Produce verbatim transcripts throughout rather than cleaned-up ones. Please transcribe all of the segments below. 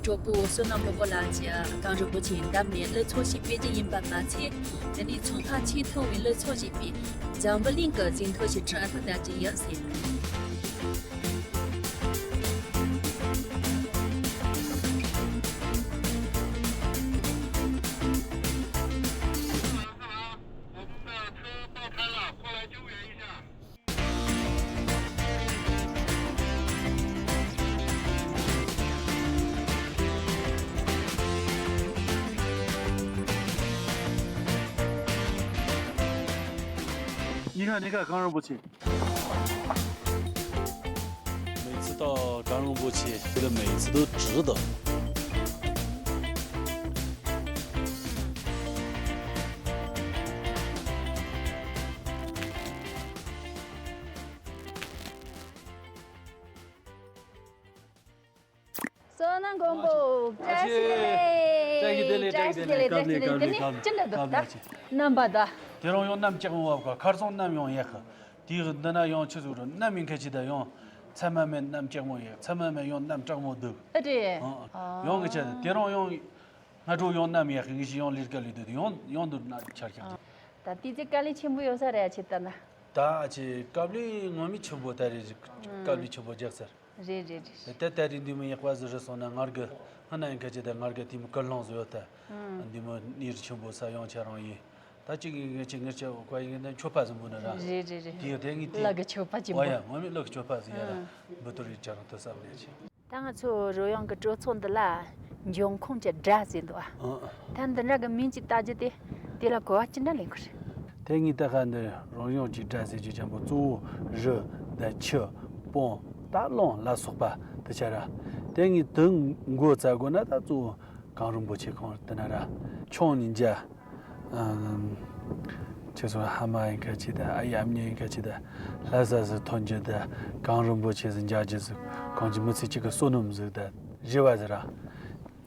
གྲོགས་པོ་བསོད་ནམས་མགོན་པོ་ལགས་ཀྱིས་གངས་རིན་པོ་ཆེའི་འདབས་ནས་གླུ་ཚོགས་ཤིག་སྤེལ་རྒྱུ་ཡིན་པ་མ་ཚད། དེ་ནས་ཚོང་ཁང་ཆེས་མཐོ་བའི་གླུ་ཚོགས་ཤིག་སྤེལ། འཛམ་བུ་གླིང་གི་ཟིན་ཐོ་ཞིག་བྲིས་ཐུབ་ཐབས་ཀྱི་ཡོད་ཟེར། 你看，你看，刚忍不起。每次到刚忍不起，觉得每一次都值得。 བསོད་ནམས་མགོན་པོ། བཀྲ་ཤིས་བདེ་ལེགས། བཀྲ་ཤིས་བདེ་ལེགས། བཀྲ་ཤིས་བདེ་ལེགས། བཀྲ་ཤིས་བདེ་ལེགས། དེ་ནས་ཅི་འདྲ་འདུག་ད། རྣམ་པ་ད། དེ་རིང་ཡང་གནམ་ལྕགས་མོ་བབས་ག་ཁར་སོང་གནམ་ཡང་ཡག་གི། དེའི་འདི་ན་ཡང་ཆུ་ཟུག་རུ་གནམ་མི་མཁན་ཆེ་ད་ཡང་། མཚན་མ་མེད་གནམ་ལྕགས་མོ་ཡག་མཚན་མ་མེད་ཡང་གནམ་དྲག་མོ་འདུག་ཨ་རེད། ཡང་གི་ཆེ་ད་དེ་རིང་ཡང་། སྔ་དྲོ་ཡང་གནམ་ཡག་གི་ངེད་ཀྱི་ཡང་ལས་ཀ་ལས་དུས་ཡང་ཡང་འདུག་ན་ཆར་ཤག་ཅིག་ད་དེ་ཚེ་དཀའ་ལས་ཆེན་པོ་ཡོད་ས་རེད་ཆེ་ད་ན། ད་ཨ་ཆེ་དཀའ་ལས་ངོ་མི་ཆེན་པོ་ད་རེད། དཀའ་ལས་ཆེན་པོ་རྒྱག་ས་རེད། རེད་རེད་རེད། ད་ད་རེད་འདི་མི་ཡག་པ་ཟིག་རེད་སོང་ན་ངར་གི་སྔ་ན་ཡིན་ཁ་ཅིག་ད་ངར་གི་དེ་མི་ཀུན་སློང་ཟིག་ཡོད་ད། འདི་མི་གནས་རི་ཆེན་པོ་ས་ཡང་ཆ་རང་ཡིན། ད་ཅིག་ངེད་ཀྱི་ངེད་ཀྱི་བཀའ་ཡིན་ན་མཆོད་པ་ཟིག་འབུལ་ན་ར། རེད་རེད་རེད། དེ་ཡང་དེ་ངེད་དེ་ལ་གི་མཆོད་པ་ཅིག་འབུལ། ཡ་ངོ་མི་ལ་གི་མཆོད་པ་ཟིག་ཡ་ར་འབུལ་དུ་རེད་ཅ་རང་དུ་བསམ་ནས་ཅི། ད་ང་ཚོ་རོལ་དབྱངས་ཀྱི་སྤྲོ་ཚོགས་འདི་ལ་འབྱུང་ཁུངས་ཀྱི་སྒྲ་ཟེར་འདུག་ཨ། ཨ། ད་འདི་འདྲ་གི་མིང་ཅིག་བཏགས་རྒྱུ་དེ་དེ་ལ་གོ་བ་ཅི་འདྲ་ལེན་དགོས་རེད། དེ་ངས་ད་ག་འདི་རོལ་དབྱངས་ཀྱི་སྒྲ་ཟེར་རྒྱུ་ཅན་པོ་གཙོ་བོ་རི་དང་ཆུ་སྤང་རྟ་གླང་ལ་སོགས་པ་དེ་ཆ་ར། དེ་ངས་དུ་མགོ་བཙུགས་དགོས་ན་ད་གཙོ་བོ་གངས་རིན་པོ་ཆེ་ཁོང་དེ་ན་ར་ཆུང་ནས་འཇའ། ཁྱེད་ཚོ་ཧ་མ་ཡིན་ཁ་ཅིག་དང་ཨ་ཡེ་ཨ་མྱེས་ཡིན་ཁ་ཅིག་དང་ལྷ་ས་སུ་ཐོན་རྒྱུ་དང་གངས་རིན་པོ་ཆེ་སུ་མཇལ་རྒྱུ་སུ་གང་ཅི་མི་ཚེ་གཅིག་གི་བསོད་ནམས་ཟིག་དང་རེ་བ་ཟིག་ར།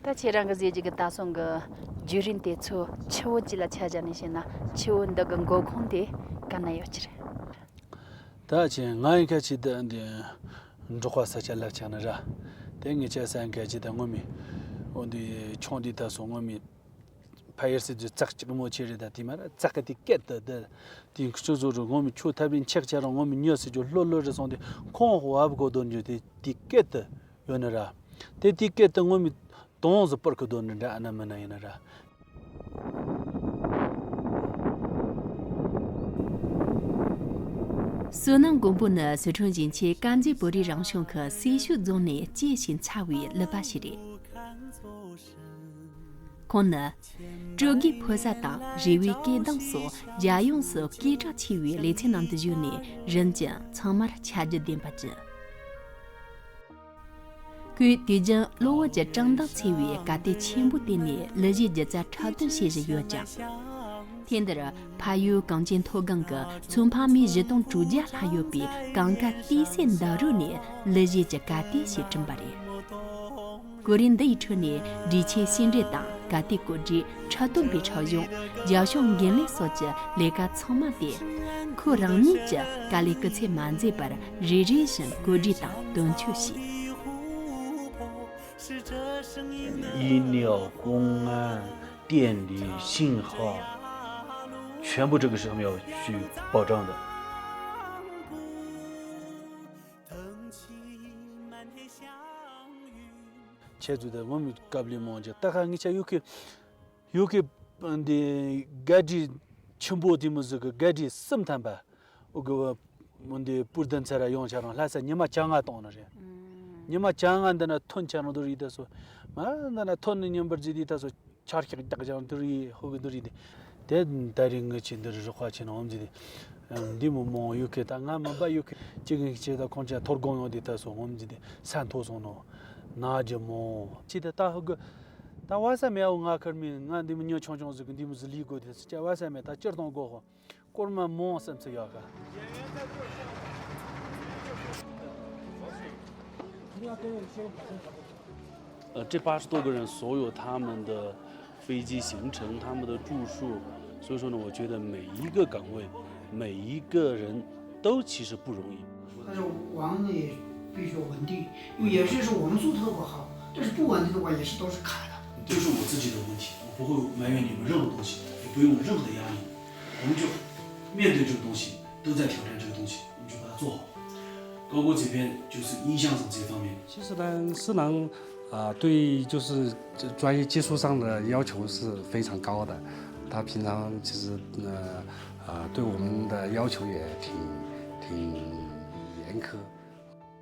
ད་ཁྱེད་རང་གི་ཟེར་རྒྱུ་གི་ད་སོང་གི་བརྒྱུད་རིམ་དེ་ཚོ་ཆུ་བོ་གཅིག་ལ་ཆ་བཞག་ནས་བཤད་ན་ཆུ་བོ་འདི་གི་འགོ་ཁུངས་དེ་ག་ན་ཡོད་ཀྱི་རེད། ད་ཁྱེད་ང་ཡིན་ཁ་ཅིག་དང་འདི་འབྲོག་པ་ས་ཆ་ལབ་ཆགས་ནི་ར། དེ་ངས་ཁྱེད་ས་ཡིན་ཁ་ཅིག་དང་ངོ་མི་འོ་འདི་ཆུང་འདི་ད་སོང་ངོ་མི། ཕ་ཡུལ་སྲིད་ཇུས་ཙག་ཅིག་མོ་ཆེ་རེད་ད། དེ་མ་ར་ཙག་གི་དེ་སྐད་དུ་དེ་དེ་ཁུ་ཆུ་བཟོ་རུ་ངོ་མི་ཆུ་ཐབ་རིན་ཆག་ཆ་རང་ངོ་མི་ཉོ་སྲིད་རྒྱུ་ལྷོད་ལྷོད་རེ་སོང་དེ་ཁོང་ཧོ་ཨབ་གོ་དོན་རྒྱུ་དེ་དེ་སྐད་དུ་ཡོད་ནི་ར། དེ་དེ་སྐད་དུ་ངོ་མི་དོང་ཟི་པར་ཁུ་དོན་ནི་འདྲ་ཨ་ན་མི་ན་ཡིན་ནི་ར། བསོད་ནམས་མགོན་པོ་ནི་སི་ཁྲོན་ཞིང་ཆེན་དཀར་མཛེས་བོད་རིགས་རང་སྐྱོང་ཁུལ་སེ་ཤུ་རྫོང་ནས་སྐྱེས་ཤིང་འཚར་བའི་གླུ་པ་ཞིག་རེད། ཁོང་ནི་སྤྲོ་དགའི་ཕོ་གསར་དང་རེ་བའི་སྐད་གདངས་སོགས་རྒྱལ་ཡོངས་སུ་སྐད་གྲགས་ཆེ་བའི་ལེ་ཚན་ནང་དུ་བཞུགས་ནས་རིམ་གྱིས་ཚང་མར་ཁྱབ་རྒྱ་ལྡན་པ་བྱུང་། ཁོས་དུས་རྒྱུན་གློ་བུར་གྱི་དྲང་གདངས་འཚེར་བའི་ག་དེ་ཆེན་པོ་བསྟན་ནས་གླུ་གཞས་སྒྱུ་རྩལ་འཁྲབ་སྟོན་བྱེད་བཞིན་ཡོད་ཀྱང་། ཐེངས་འདིར་ཕ་ཡུལ་གངས་ཅན་མཐོ་སྒང་གི་ཚོང་ཕག་མི་བཞི་སྟོང་དྲུག་བརྒྱ་ལྷག་ཡོད་པའི་གངས་དཀར་ཏི་སེ་ཟླ་རུ་ནས་གླུ་གཞས་ཀྱི་ག་དེ་ཞིག་བསྐྲུན་པ་རེད། གོ་རིམ་འདི་ཡི་ཁྲོད་ནས་འབྲི་ཆུའི་ཤེས་འབྲེལ་དང་ག་དེ་གོ་སྒྲིག་འཁྲབ་སྟོན་པའི་འཁྲབ་གཞུང་རྒྱབ་ཕྱོགས་འགན་ལེན་སོགས་ཀྱི་ལས་ཀ་ཚང་མ་དེ་ཁོ་རང་ཉིད་ཀྱི་དཀའ་ལས་སྐུ་ཚེ་མ་མཛད་པར་རེ་རེ་བཞིན་གོ་སྒྲིག་དང་དོན་འཁྱོལ་བྱས། 医疗、公安、电力、信号，全部这个是他们要去保障的。 ཁྱེད་ཚོ་དང་ངོ་མི་སྐབས་ལས་མང་ཆེ་ད་ཁ་ངེད་ཆ་ཡུ་ཁེ་ཡུ་ཁེ་འདི་ག་དྲི་ཆེན་པོ་དེ་མོ་ཟིག་གི་ག་དྲི་གསུམ་ཐམ་པ་འོ་གི་འདི་པུར་ལྡན་ཚེ་ར་ཡོང་ཆ་རང་ལྷ་ས་ཉི་མ་བཅོ་ལྔ་གཏོང་ནི་རེད། ཉི་མ་བཅོ་ལྔ་འདི་ན་ཐོན་ཆ་རང་དུ་རིག་ད་སོ་མ་འདི་ན་ཐོན་ནི་ཉིན་པར་ཟིག་དེ་ད་སོ། ཆར་ཤག་རྒྱག་ཅང་དུ་རི་ཧོ་གི་དུ་རི་དེ། དེ་ད་རིང་ངི་ཆེ་འདི་རི་རོགས་ཁ་ཆེ་ན་འོམ་ཟི་དེ། འདི་མོ་མོ་ཡུ་ཁེ་ད་ང་མ་པ་ཡུ་ཁེ་ཅི་གི་ཆེ་ད་ཁོང་ཆ་ཐོར་གོང་ཡོང་དེ་ད་སོ་འོམ་ཟི་དེ་ས་མཐོ་སོང་ནོ། ན་ཇི་མོ། ཅི་དེ་ད་ཧོ་གི། ད་བ་ས་མེ་འོ་ང་ཁར་མི་ང་འདི་མོ་ཉོ་ཆུང་ཆུང་ཟི་གི་འདི་མོ་ཟི་ལི་གོ་དེ་ཅ་བ་ས་མེ་ད་ཅིར་གཏོང་གོ་ཧོ། སྐོར་མ་མོང་བསམ་ཚུལ་ཡོད་ག呃，这八十多个人所有他们的飞机行程、他们的住宿，所以说呢，我觉得每一个岗位、每一个人都其实不容易。但是王呢也必须稳定，因为也是说我们做特别好，但是不管你的话，也是都是卡的。这是我自己的问题，我不会埋怨你们任何东西，也不用任何的压力。我们就面对这个东西，都在挑战这个东西，我们就把它做好。刚刚这边就是音响上这方面。其实呢，思南啊，对就是专业技术上的要求是非常高的，他平常其实呃呃对我们的要求也挺挺严苛。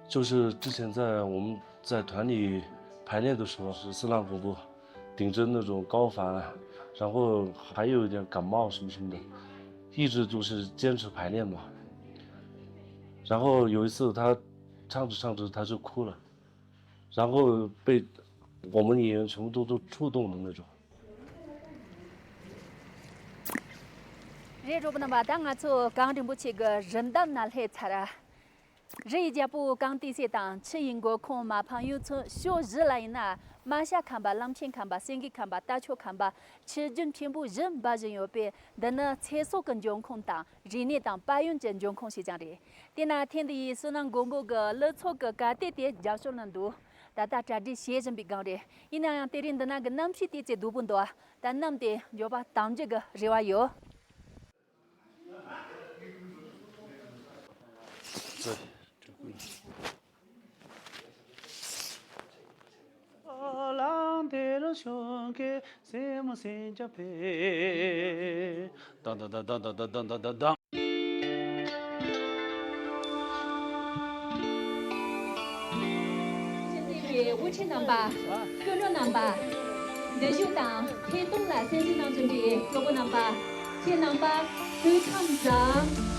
就是之前在我们在团里排练的时候，是思南哥哥顶着那种高反，然后还有一点感冒什么什么的，一直就是坚持排练嘛。然后有一次他唱着唱着他就哭了，然后被我们演员全部都都触动的那种。རེད། རོགས་པ་རྣམ་པ། ད་ང་ཚོ་གངས་རིན་པོ་ཆེ་གི་རི་འདབས་ན་སླེབས་ཚར། རི་ཡི་རྒྱལ་པོ་གངས་ཏི་སེ་དང་ཆུ་ཡི་མགོ་ཁུངས་མ་ཕམ་གཡུ་མཚོ། ཕྱོགས་བཞི་ལ་ཡིན་ན་རྨ་བྱ་ཁམས་པ། གླང་ཆེན་ཁམས་པ། སེང་གེ་ཁམས་པ། རྟ་མཆོག་ཁམས་པ། ཆུ་རྒྱུན་ཆེན་པོ་བཞི་འབབ་བཞིན་ཡོད་པས། འདི་ནི་ཚེ་སྲོག་གི་འབྱུང་ཁུངས་དང་རིག་གནས་དང་དཔལ་ཡོན་གྱི་འབྱུང་ཁུངས་ཤིག་ཀྱང་རེད། དེས་ན་ཐེངས་འདི་ཡི་བསོད་ནམས་མགོན་པོ་གི་ཀླུ་མཚོ་གི་གར་སྟེགས་དེ་རྒྱབ་སྐྱོར་གནང་འདུག་ད་ལྟ་གྲ་སྒྲིག་བྱེད་བཞིན་པའི་སྒང་རེད། ཡིན་ན་ཡང་དེ་རིང་འདི་ན་གི་གནམ་གཤིས་དེ་ཚེ་སྡུག་པོ་འདུག་ད་གནམ་དེ་འགྱོད་པ་དམ་རྒྱུ་གི་རེ་བ་ཡོད། དབུ་ཁྲིད་རྣམ་པ། སྐུ་མགྲོན་རྣམ་པ། འདི་བཞུགས་དང་ཐད་གཏོང་ལ་གསན་གཟིགས་གནང་བཞིན་པའི་གྲོགས་པོ་རྣམ་པ། ཁྱེད་རྣམ་པ་སྐུ་ཁམས་བཟང་།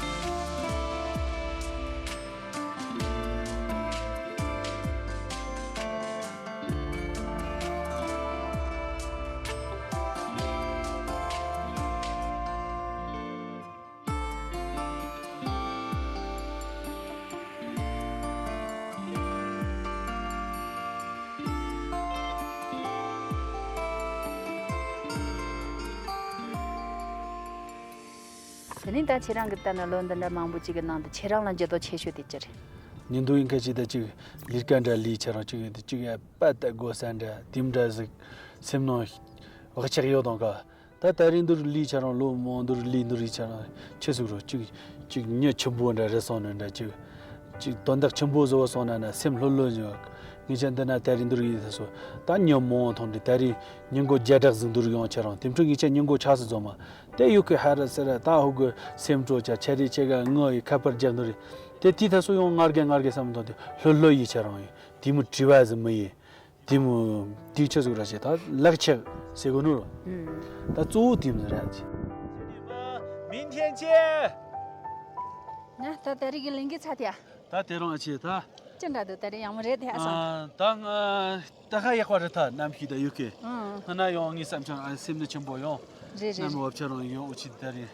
དེ་ནས་ད་ཁྱེད་རང་གི་ལྟ་ན་ལོ་འདི་འདྲ་མང་པོ་ཅིག་གི་ནང་དུ་ཁྱེད་རང་ལ་འགྱུར་ལྡོག་ཆེ་ཤོས་དེ་ཅི་རེད། ཉིན་དུ་ཡིན་ཁ་ཅིག་ད་ཅིག་ལས་ཀ་འདྲ་ལས་ཁྱེད་རང་ཅིག་ཡོད་དེ་ཅིག་ཡ་པ་ད་དགོས་ས་འདྲ་དེམ་འདྲ་ཟིག་སེམས་ནང་བག་ཆགས་ཡོད་དང་ག་ད་ད་རིང་འདུར་ལི་ཆ་རང་ལོ་མང་འདུར་ལི་འདུར་ཡི་ཆ་རང་ཆེ་ཟུག་རོ། གཅིག་གཅིག་མྱི་ཆེན་པོ་འདྲ་རེད་སོང་ནི་འདྲ། གཅིག་གཅིག་དོན་དག་ཆེན་པོ་བཟོ་བ་སོང་ན་ན་སེམས་ལྷོད་ལྷོད་ཉོ། ངེད་ཅག་འདི་ན་ད་རིང་འདུར་ཡི་ད་སོ་ད་མྱི་མང་མཐོང་འདི་ད་རིང་ཉིན་གོ་བརྒྱ་ཕྲག་ཟིག་འདུར་ཡོང་ཆ་རང་དེ་འཕྲོ་ངེད་ཅག་ཉིན་གོ་ཆ་སི་བཟོ་མ་དེ་ཡུ་གི་ཧ་ར་སེ་ར་ད་ཧུ་གི་སེམས་སྤྲོ་ཆ་ཆ་རི་ཆེ་ག་ངོ་ཡི་ཁ་པར་རྒྱག་འདུར་ཡི་དེ་དེ་ད་སོ་ཡོང་ངར་གེ་ངར་གེ་བསམ་མཐོང་དེ་ལྷོད་ལྷོད་ཡི་ཆ་རང་ཡི་དེ་མོ་དྲི་བ་ཟིག་མི་ཡི། དེ་མོ་དེའི་ཆ་ཟུག་ར་ཆེ་ད་ལག་ཆགས་ཟེར་གོ་ནོ་རོ། ད་གཙོ་བོ་དེ་མོ་ར་ཆེ། 明天见。 ན་ད་ད་རིག་གི་ལིང་གི་ཚ་དེ་ཡ། ད་དེ་རང་ཨ་ཆེ་ད། ཅི་འདྲ་འདུག་ད་རེ་ཡང་མོ་རེད་དེ་ཨ་སང་། ད་ང་ད་ཁ་ཡག་པ་རེད་ད་ནམ་ཤི་ད་ཡོད་གི། ང་ན་ཡང་ངའི་བསམ་འཆར་ཨ་སེམས་ནི་ཆེན་པོ་ཡང་། རེད་རེད་ནམ་རེད། བབ་ཆ་རང་ཡང་འུ་ཆི་ད་རེ།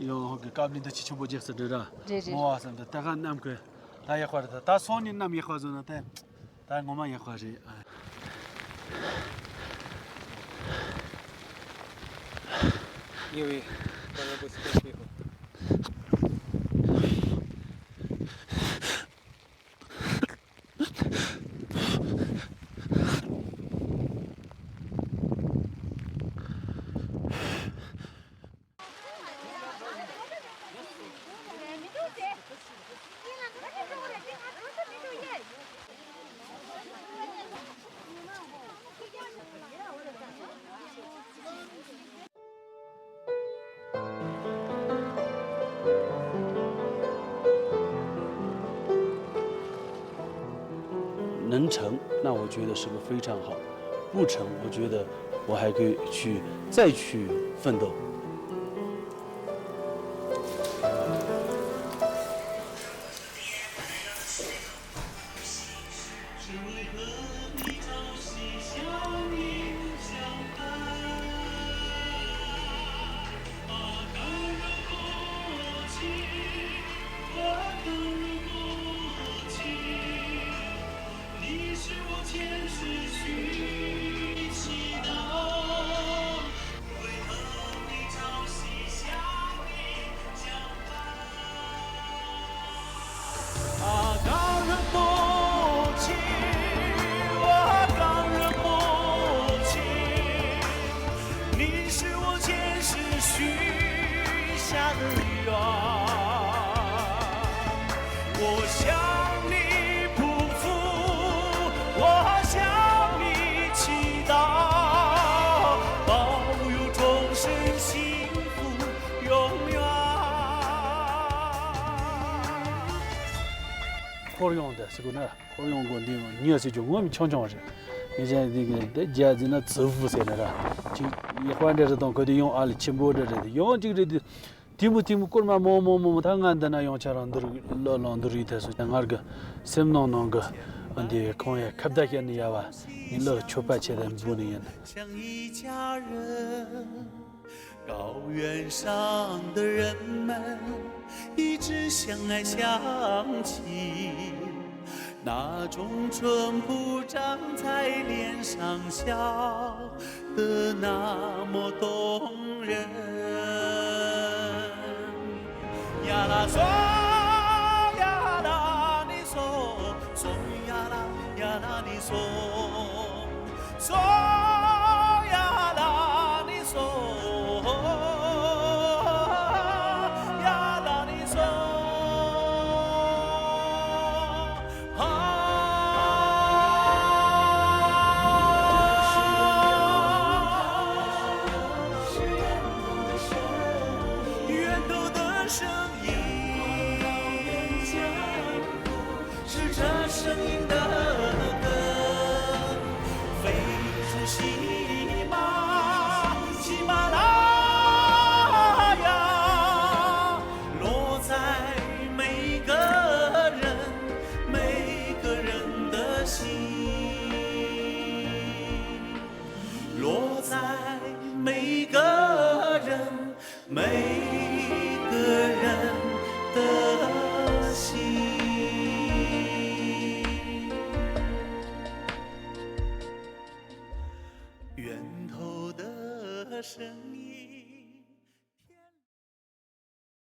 ཡང་ཧོ་གི་ཀབ་ལིང་ད་ཆི་ཆེན་པོ་རྒྱག་ས་རེད་ར། རེད་རེད། མོ་བ་བསམ་ད་ད་ཁ་ནམ་གི་ད་ཡག་པ་རེད་ད། ད་སང་ཉིན་ནམ་ཡག་པ་བཟོ་ན་ད། ད་ངོ་མ་ཡག་པ་རེད་ཨ། ཉེ་བའི་ད་ང་པོ་སི་ཀོ་ཤེ་ཧོ། 能成，那我觉得是个非常好；不成，我觉得我还可以去再去奋斗。我向你匍匐，我向你祈祷，保佑众生幸福永远。 འཁོར་ཡོང་དེ་ཟེར་གོ་ན། འཁོར་ཡོང་གོ་འདི་ཡོང་ཉེ་ཟེར་རྒྱུ་ངོ་མི་ཆུང་ཆུང་རེད། ངས་ཅང་འདི་གི་འདི་རྒྱ་འཛིན་ན་ཙི་ཧྥུ་ཟེར་ནི་ར། ཅིག་ཡག་པ་འདྲ་རེད་དང་གོ་དེ་ཡོང་ཨ་ལི་ཆེན་པོ་འདྲ་རེད། ཡོང་ཅིག་རེད་དེ། དེ་མོ་དེ་མོ་སྐོར་མ་མོ་མོ་མོ་མོ་ད་ང་འདི་ན་ཡོང་ཆ་རང་འདུར་ལོ་ལོ་འདུར་ཡིད་ཐེ་སོ་ང་གི་སེམས་ནང་ནང་གི་འདི་ཁོང་ཡ་ཁ་བརྡ་བཤད་ནི་ཡ་བ་ཡིན་ལོ་ཆོས་པ་ཆེ་དང་འབུ་ནི་ཡིན། 高原上的人们一直相爱相亲，那种淳朴长在脸上笑得那么动人。呀啦嗦，呀啦你嗦，嗦呀啦，呀啦你嗦。 嗦呀啦你嗦，呀啦你嗦。啊，是源头的声音。 是这声音的根，飞出喜马，喜马拉雅，落在每个人，每个人的心，落在每个人 每个人的心。源头的声